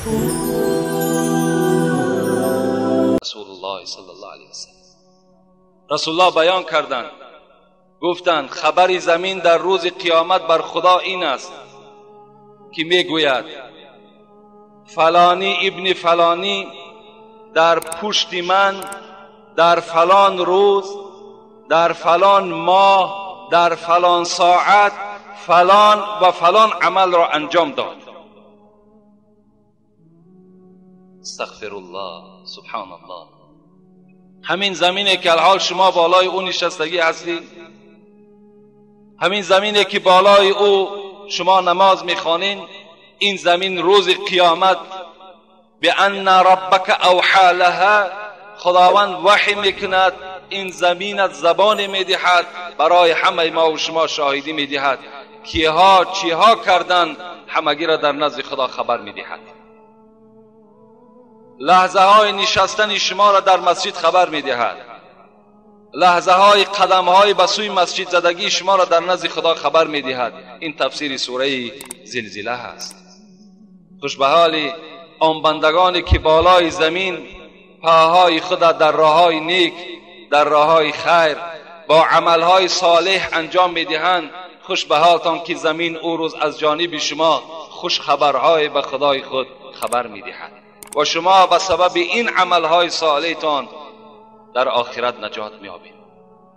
رسول الله صلی الله علیه وسلم رسول الله بیان کردند، گفتند خبر زمین در روز قیامت بر خدا این است که میگوید فلانی ابن فلانی در پشت من در فلان روز در فلان ماه در فلان ساعت فلان و فلان عمل را انجام داد. استغفر الله، سبحان الله. همین زمینه که الحال شما بالای او نشستگی هستید، همین زمینه که بالای او شما نماز میخوانین، این زمین روز قیامت بأن ربک اوحى لها، خداوند وحی میکند، این زمین از زبان میدهد، برای همه ما و شما شاهدی میدهد کیها چیها کردند، همگی را در نزد خدا خبر میدهد. لحظه های نشستن شما را در مسجد خبر میدهد، لحظه های قدم های به سوی مسجد زدگی شما را در نزد خدا خبر میدهد. این تفسیر سوره زلزله هست. خوش به حال آن بندگانی که بالای زمین پاهای خود در راههای نیک، در راههای خیر با عملهای صالح انجام میدهند. خوش به حالتان که زمین او روز از جانب شما خوش خبرهای به خدای خود خبر میدهد و شما به سبب این عملهای صالحتان در آخرت نجات میابید.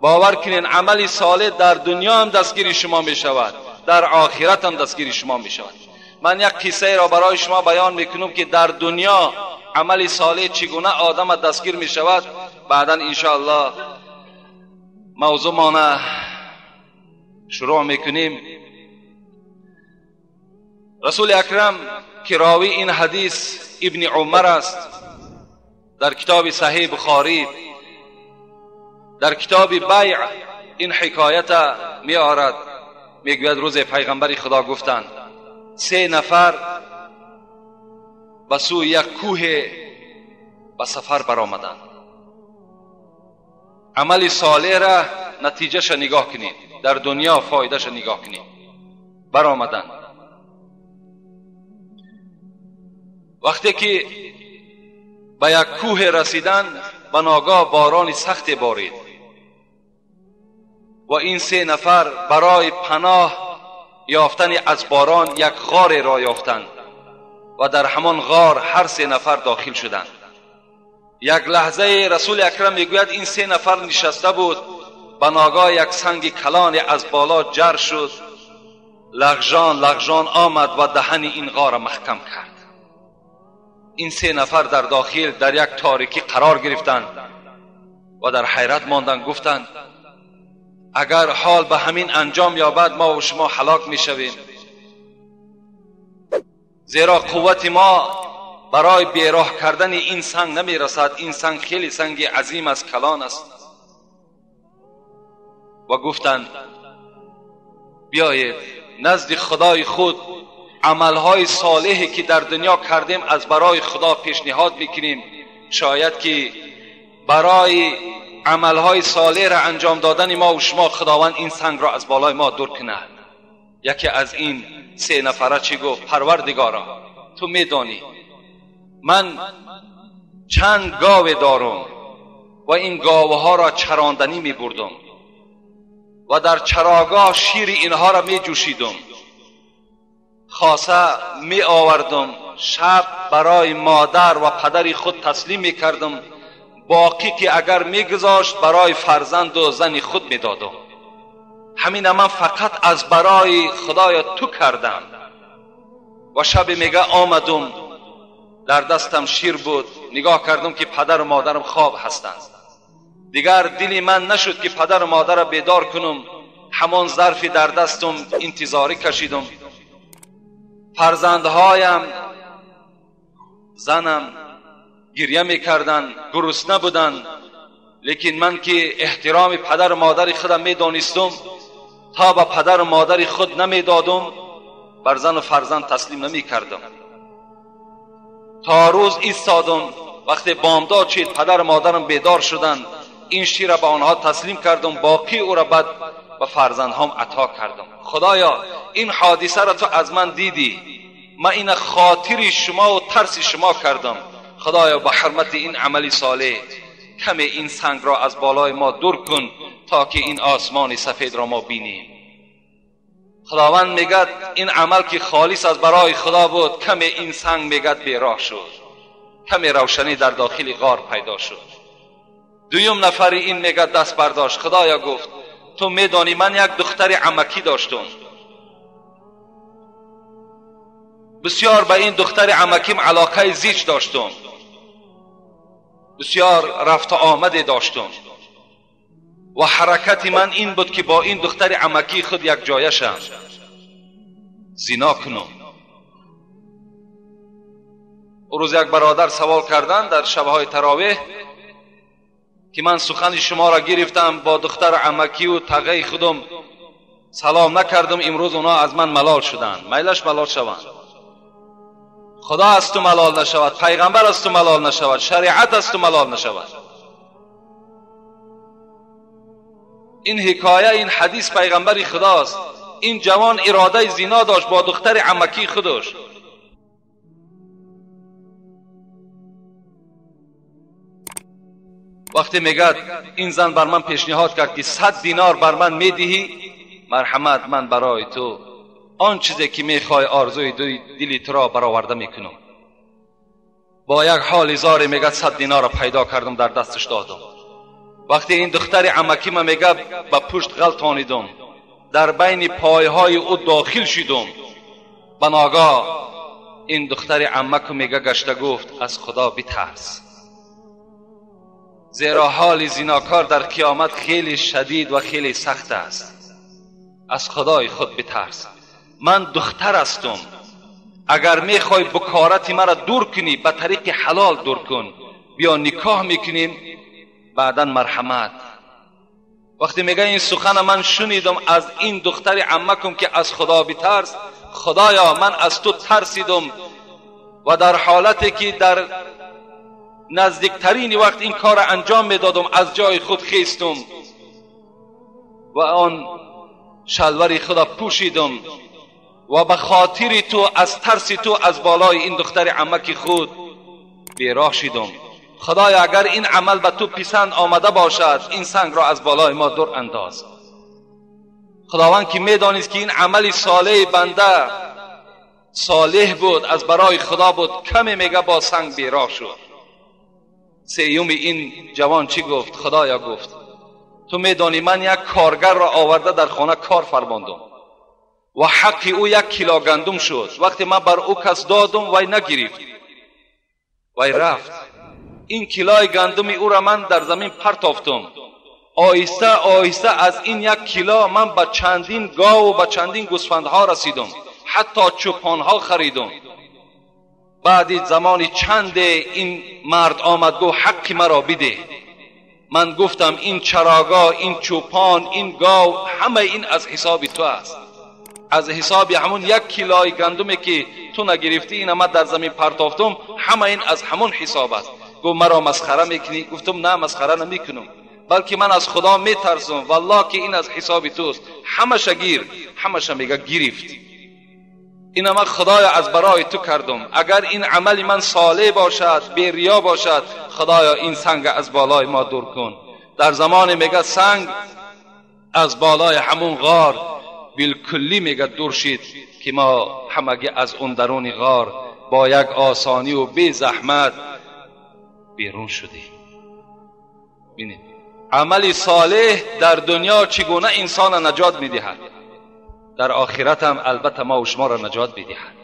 باور کنین عمل صالح در دنیا هم دستگیر شما میشود، در آخرت هم دستگیر شما میشود. من یک قصه را برای شما بیان میکنم که در دنیا عمل صالح چگونه آدم دستگیر میشود. بعدا انشاءالله موضوع مانه شروع میکنیم. رسول اکرم که راوی این حدیث ابن عمر است، در کتاب صحیح بخاری در کتاب بیع این حکایت می آرد. میگوید روز پیغمبر خدا گفتند سه نفر به سوی یک کوه به سفر برآمدند. عمل صالح را نتیجهش نگاه کنید، در دنیا فایدهش نگاه کنید. برآمدند. وقتی که به یک کوه رسیدند، به ناگاه باران سخت بارید و این سه نفر برای پناه یافتن از باران یک غار را یافتند و در همان غار هر سه نفر داخل شدند. یک لحظه رسول اکرم میگوید این سه نفر نشسته بود، به ناگاه یک سنگ کلان از بالا جر شد، لغژان لغژان آمد و دهن این غار محکم کرد. این سه نفر در داخل در یک تاریکی قرار گرفتند و در حیرت ماندند. گفتند اگر حال به همین انجام یابد ما و شما هلاک میشویم، زیرا قوت ما برای بیراه کردن این سنگ نمیرسد. این سنگ خیلی سنگ عظیم است، کلان است. و گفتند بیایید نزد خدای خود عملهای صالحی که در دنیا کردیم از برای خدا پیشنهاد میکنیم، شاید که برای عملهای صالح را انجام دادن ما و شما خداوند این سنگ را از بالای ما دور کند. یکی از این سه نفره چی گفت؟ پروردگارا تو میدانی من چند گاو دارم و این گاوها را چراندنی میبردم و در چراگاه شیر اینها را میجوشیدم، خاصه می آوردم، شب برای مادر و پدر خود تسلیم می کردم، باقی که اگر می گذاشت برای فرزند و زن خود می دادم. همین من فقط از برای خدای تو کردم. و شب میگه آمدم، در دستم شیر بود، نگاه کردم که پدر و مادرم خواب هستند. دیگر دلی من نشد که پدر و مادر را بیدار کنم، همان ظرفی در دستم انتظاری کشیدم. فرزندهایم، زنم گریه میکردند، گرسنه بودند، لیکن من که احترام پدر و مادر خودم میدانستم، تا به پدر و مادر خود نمیدادم بر زن و فرزند تسلیم نمیکردم. تا روز ایستادم، وقتی بامداد شد پدر و مادرم بیدار شدند، این شیر را به آنها تسلیم کردم، باقی او را بعد به فرزندهام عطا کردم. خدایا این حادثه را تو از من دیدی، من این خاطر شما و ترس شما کردم. خدایا به حرمت این عمل صالح کمی این سنگ را از بالای ما دور کن تا که این آسمان سفید را ما بینیم. خداوند میگد این عمل که خالص از برای خدا بود، کمی این سنگ میگد بیراه شد، کمی روشنی در داخل غار پیدا شد. دویم نفری این میگد دست برداشت. خدایا گفت تو میدانی من یک دختر عمکی داشتم، بسیار به این دختر عمکیم علاقه زیج داشتم، بسیار رفت آمد داشتم و حرکت من این بود که با این دختر عمکی خود یک جایه شم، زنا کنم. روز یک برادر سوال کردن در شبهای تراویح که من سخن شما را گرفتم، با دختر عمکی و تغی خودم سلام نکردم، امروز اونا از من ملال شدند. میلش ملال شوند. خدا از تو ملال نشود، پیغمبر از تو ملال نشود، شریعت از تو ملال نشود. این حکایه، این حدیث پیغمبر خداست. این جوان اراده زنا داشت با دختر عمکی خودش. وقتی میگد این زن بر من پیشنهاد کرد که 100 دینار بر من میدهی، مرحمت من برای تو آن چیزی که میخوای آرزوی دلی تو را برآورده میکنم. با یک حال زار میگد 100 دینار را پیدا کردم، در دستش دادم. وقتی این دختر عمکی من میگه به پشت غلطانیدم، در بین پایهای او داخل شدم. به ناگاه این دختر عمک میگه گشته گفت از خدا بترس، زیرا حال زیناکار در قیامت خیلی شدید و خیلی سخت است. از خدای خود بترس. من دختر هستم، اگر میخوای بکارت مرا دور کنی به طریق حلال دور کن، بیا نکاح میکنیم بعدا مرحمت. وقتی میگه این سخن من شنیدم از این دختر عمکم که از خدا بترس، خدایا من از تو ترسیدم و در حالتی که در نزدیکترین وقت این کار انجام میدادم از جای خود خیستم و آن شلوار خدا پوشیدم و به خاطر تو از ترس تو از بالای این دختر عمک خود بیراه شدم. خدایا اگر این عمل به تو پسند آمده باشد این سنگ را از بالای ما دور انداز. خداوند که میدانست که این عمل صالح بنده صالح بود، از برای خدا بود، کمی میگه با سنگ بیراه شد. سیوم این جوان چی گفت؟ خدایا گفت تو میدانی من یک کارگر را آورده در خانه کار فرماندم و حق او 1 کیلو گندم شد. وقتی من بر او کس دادم وی نگرفت، وی رفت. این کیلوی گندم او را من در زمین پرتافتم. آهسته آهسته از این 1 کیلو من به چندین گاو و به چندین گوسفندها رسیدم، حتی چوپانها خریدم. بعد زمانی چند این مرد آمد گفت حق مرا بده. من گفتم این چراگاه، این چوپان، این گاو، همه این از حساب تو است، از حساب همون 1 کیلوی گندمی که تو نگرفتی این من در زمین پرتافتم، همه این از همون حساب است. گفت مرا مسخره میکنی؟ گفتم نه مسخره نمیکنم، بلکه من از خدا میترسم، والله که این از حساب توست. همش گیر، همش میگه گرفت. این من خدایا از برای تو کردم، اگر این عمل من صالح باشد، بی ریا باشد، خدایا این سنگ از بالای ما دور کن. در زمان میگه سنگ از بالای همون غار بالکلی میگه دور شد که ما همگی از اون درون غار با یک آسانی و بی زحمت بیرون شدیم. ببینید عمل صالح در دنیا چگونه انسان نجات میدهد، در آخرت هم البته ما و شما را نجات میدهد.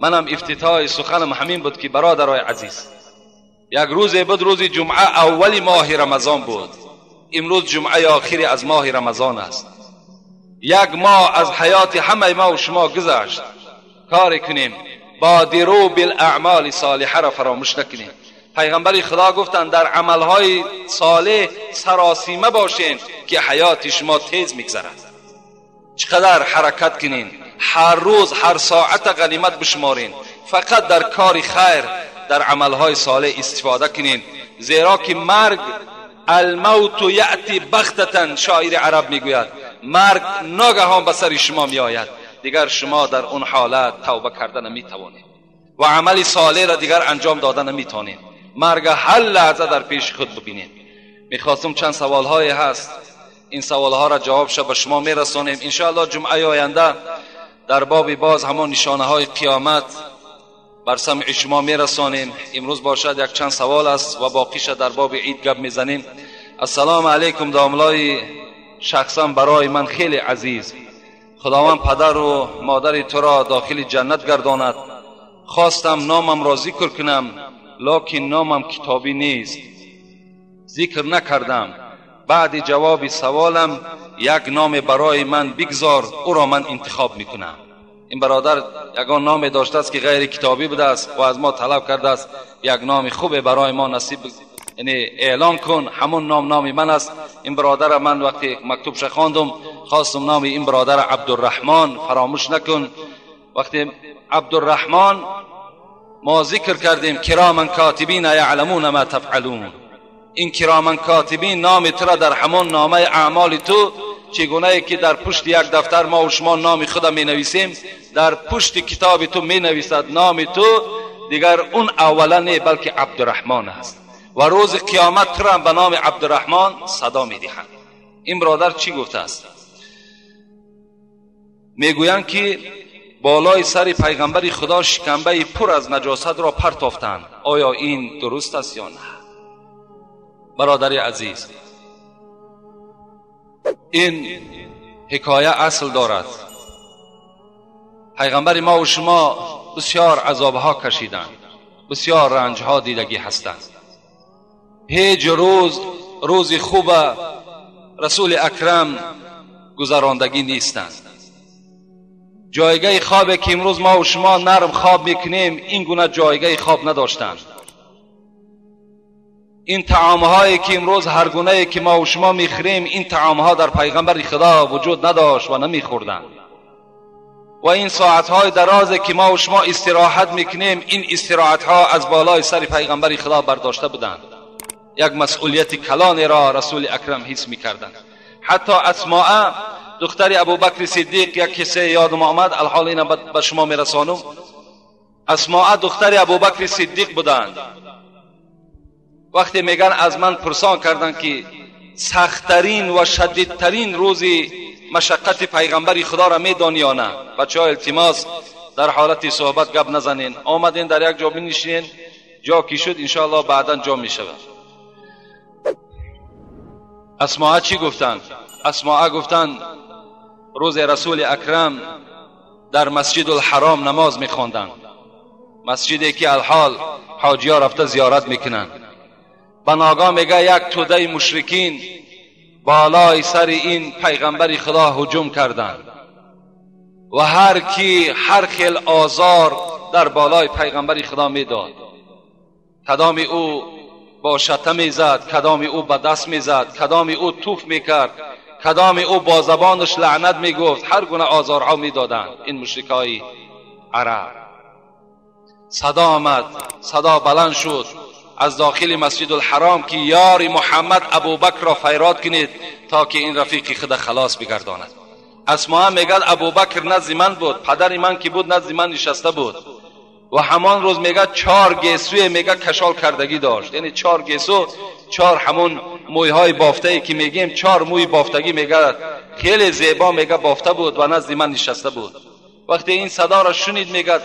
منم افتتاح سخنم همین بود که برادرای عزیز، یک روز بود، روز جمعه اول ماه رمضان بود. امروز جمعه آخری از ماه رمضان است. یک ماه از حیات همه ما و شما گذشت. کار کنیم بادروا بالاعمال صالحه را فراموش نکنیم. پیغمبر خدا گفتند در عملهای صالح سراسیمه باشین که حیات شما تیز میگذرد. چقدر حرکت کنین، هر روز هر ساعت غنیمت بشمارین، فقط در کار خیر، در عملهای صالح استفاده کنین، زیرا که مرگ، الموت یأتی بغتة، شاعر عرب میگوید مرگ ناگهان به سر شما میآید. دیگر شما در اون حالت توبه کرده نمیتوانید و عمل صالح را دیگر انجام داده نمیتونید. مرگ هر لحظه در پیش خود ببینید. میخواستم چند سوال های هست، این سوال ها را جواب شد به شما میرسانیم انشاءالله. جمعه آینده در باب باز همان نشانه های قیامت بر سمع شما میرسانیم. امروز باشد یک چند سوال است و باقیش در باب عید گپ میزنیم. السلام علیکم داملای شخصا برای من خیلی عزیز، خداوند پدر و مادر تو را داخل جنت گرداند. خواستم نامم را ذکر کنم، لکن نامم کتابی نیست، ذکر نکردم. بعد جواب سوالم یک نام برای من بگذار، او را من انتخاب میکنم. این برادر یگان نام داشته است که غیر کتابی بوده است و از ما طلب کرده است یک نام خوب برای ما نصیب، یعنی اعلان کن، همون نام نام من است. این برادر من وقتی مکتوبش خواندم خواستم نام این برادر عبدالرحمن فراموش نکن. وقتی عبدالرحمن ما ذکر کردیم کرامن کاتبین یعلمون ما تفعلون، این کرامن کاتبین نام تو را در همان نامه اعمال تو، چگونه که در پشت یک دفتر ما و شما نام خود می نویسیم، در پشت کتاب تو می نویسد نام تو، دیگر اون اولا نه بلکه عبدالرحمن است و روز قیامت تو را به نام عبدالرحمن صدا می دهند. این برادر چی گفته است؟ میگویند که بالای سر پیغمبر خدا شکمبه پر از نجاست را پرتافتند، آیا این درست است یا نه؟ برادر عزیز، این حکایه اصل دارد. پیغمبر ما و شما بسیار عذابها کشیدند، بسیار رنجها دیدگی هستند. هیچ روز روز خوب رسول اکرم گذراندگی نیستند. جایگاه خواب که امروز ما و شما نرم خواب میکنیم، این گونه جایگاه خواب نداشتند. این طعامهایی که امروز هر گونه که ما و شما میخوریم، این طعامها در پیغمبر خدا وجود نداشت و نمیخوردند. و این ساعتهای درازی که ما و شما استراحت میکنیم، این استراحتها از بالای سر پیغمبر خدا برداشته بودند. یک مسئولیت کلانی را رسول اکرم حس میکردند. حتی اسماء دختر ابوبکر صدیق، یک قصه یادم آمد، الحال اینم به شما میرسانم. اسماء دختر ابوبکر صدیق بودند. وقتی میگن از من پرسان کردند که سختترین و شدیدترین روزی مشقت پیغمبر خدا را میدانی یا نه؟ بچه ها التماس در حالت صحبت گپ نزنین، آمدین در یک جا بنشینین، جا کی شد انشاءالله بعدا جا میشود. اسماء چی گفتند؟ اسماء گفتند روز رسول اکرم در مسجد الحرام نماز میخواندند، مسجدی که الحال حاجی ها رفته زیارت میکنند. بناگاه میگه یک توده مشرکین بالای سر این پیغمبر خدا هجوم کردند و هر کی هر خیل آزار در بالای پیغمبر خدا میداد. کدام او با شته میزد، کدام او به دست میزد، کدام او توف میکرد، کدام او با زبانش لعنت میگفت، هر گونه آزارها میدادند این مشرکای عرب. صدا آمد، صدا بلند شد از داخل مسجد الحرام که یار محمد ابوبکر را فیراد کنید تا که این رفیق خود خلاص بگرداند. اسماء میگد ابوبکر نزد من بود، پدر من که بود نزد من نشسته بود و همان روز میگه 4 گیسوی میگه کشال کردگی داشت، یعنی 4 گیسو، 4 همون مویهای بافته ای که میگیم، 4 موی بافتگی میگه خیلی زیبا میگه بافته بود و نزد من نشسته بود. وقتی این صدا را شنید میگه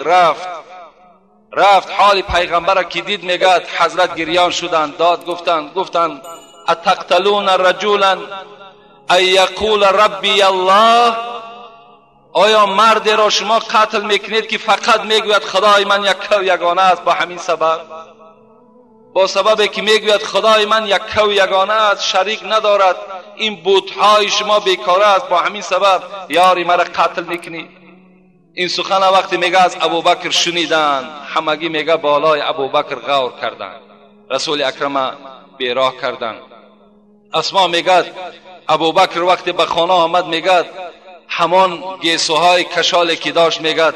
رفت حال پیغمبر را که دید میگه حضرت گریان شدند، داد گفتند، گفتند اتقتلون رجولا ان یقول ربی الله، آیا مرد را شما قتل میکنید که فقط میگوید خدای من یک و یگانه است؟ با همین سبب، با سبب که میگوید خدای من یک و یگانه است، شریک ندارد، این بتهای شما بیکاره است، با همین سبب یاری مرا قتل میکنید؟ این سخن وقتی میگه از ابوبکر شنیدن، همگی میگه بالای ابوبکر غور کردن، رسول اکرم بیراه کردن. اسما میگه ابوبکر وقتی به خانه آمد میگه همان گیسوهای کشالی که داشت میگه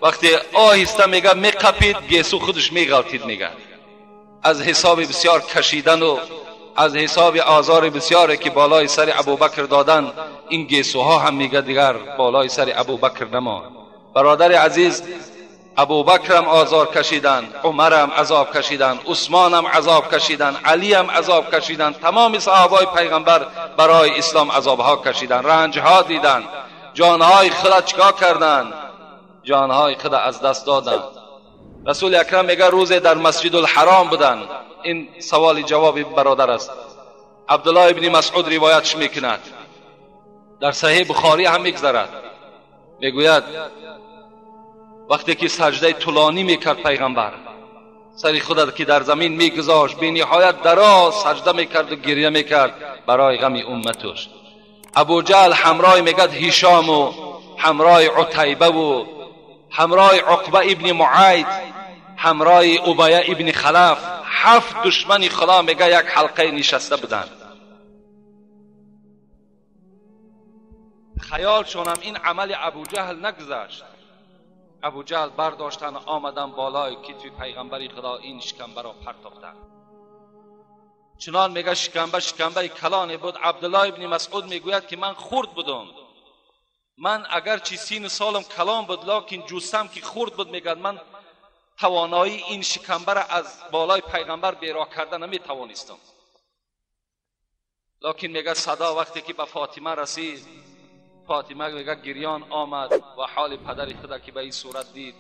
وقتی آهسته میگه میقپید، گیسو خودش میغلطید، میگه از حساب بسیار کشیدن و از حساب آزار بسیاری که بالای سر ابوبکر دادن، این گیسوها هم میگه دیگر بالای سر ابوبکر نماند. برادر عزیز، ابوبکر هم آزار کشیدن، عمر هم عذاب کشیدن، عثمان هم عذاب کشیدن، علی هم عذاب کشیدن، تمام صحابای پیغمبر برای اسلام عذابها کشیدن، رنجها دیدن، جانهای خود چیکار کردن؟ جانهای خود از دست دادن. رسول اکرم میگه روز در مسجد الحرام بودن. این سوال جواب برادر است. عبدالله ابن مسعود روایتش میکند، در صحیح بخاری هم میگذرد. میگوید وقتی که سجده طولانی میکرد پیغمبر، سر خود که در زمین میگذاشت، به نهایت دراز سجده میکرد و گریه میکرد برای غم امتش. ابو جهل همراه میگد هشام و همراه عتیبه و همراه عقبه ابن معید، همراه ابیه ابن خلف، 7 دشمن خدا میگه یک حلقه نشسته بودند. خیالشون هم این عمل ابو جهل نگذشت. ابو جهل برداشتن آمدن بالای کتف پیغمبر خدا، این شکمبه را پرتافتن. چنان میگه شکمبه کلانی بود. عبدالله ابن مسعود میگوید که من خرد بودم، من اگرچه 30 سالم کلان بود، لکن جسم که خرد بود، میگه من توانایی این شکمبه را از بالای پیغمبر بیراه کرده نمیتوانستم. لکن میگه صدا وقتی که به فاطمه رسید، فاطمه میگه گریان آمد و حال پدر خدا که به این صورت دید،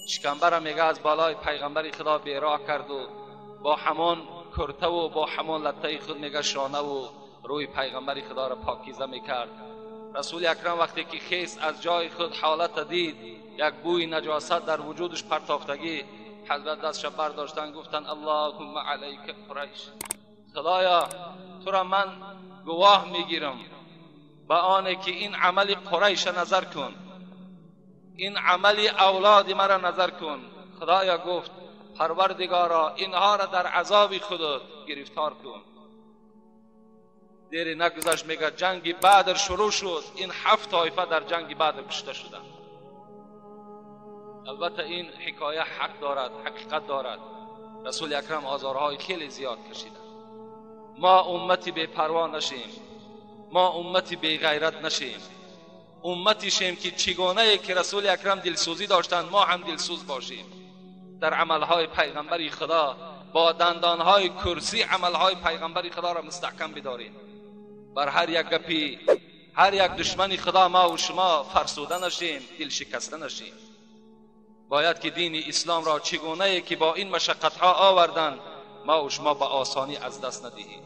شکمبه را میگه از بالای پیغمبر خدا بیراه کرد و با همان کرته و با همان لطه خود میگه شانه و روی پیغمبر خدا را پاکیزه میکرد. رسول اکرم وقتی که خیست از جای خود حالت دید، یک بوی نجاست در وجودش پرتافتگی، حضرت دستش برداشتن گفتن اللهم علیک قریش، خدایا تو را من گواه میگیرم به آنه که این عمل قریش نظر کن، این عمل اولاد مرا نظر کن. خدایا گفت پروردگارا اینها را در عذاب خودت گرفتار کن. دیری نگذشت میگه جنگ بدر شروع شد، این 7 طایفه در جنگ بدر کشته شدند. البته این حکایه حق دارد، حقیقت دارد. رسول اکرم آزارهای خیلی زیاد کشیدند. ما امتی بی پروا نشیم، ما امتی بی غیرت نشیم، امتی شیم که چگونه که رسول اکرم دلسوزی داشتند ما هم دلسوز باشیم. در عملهای پیغمبری خدا با دندانهای کرسی عملهای پیغمبری خدا را مستحکم بداریم. بر هر یک گپی، هر یک دشمن خدا ما و شما فرسوده نشیم، دل شکسته نشیم. باید که دین اسلام را چگونه که با این مشقتها آوردن ما و شما به آسانی از دست ندهیم.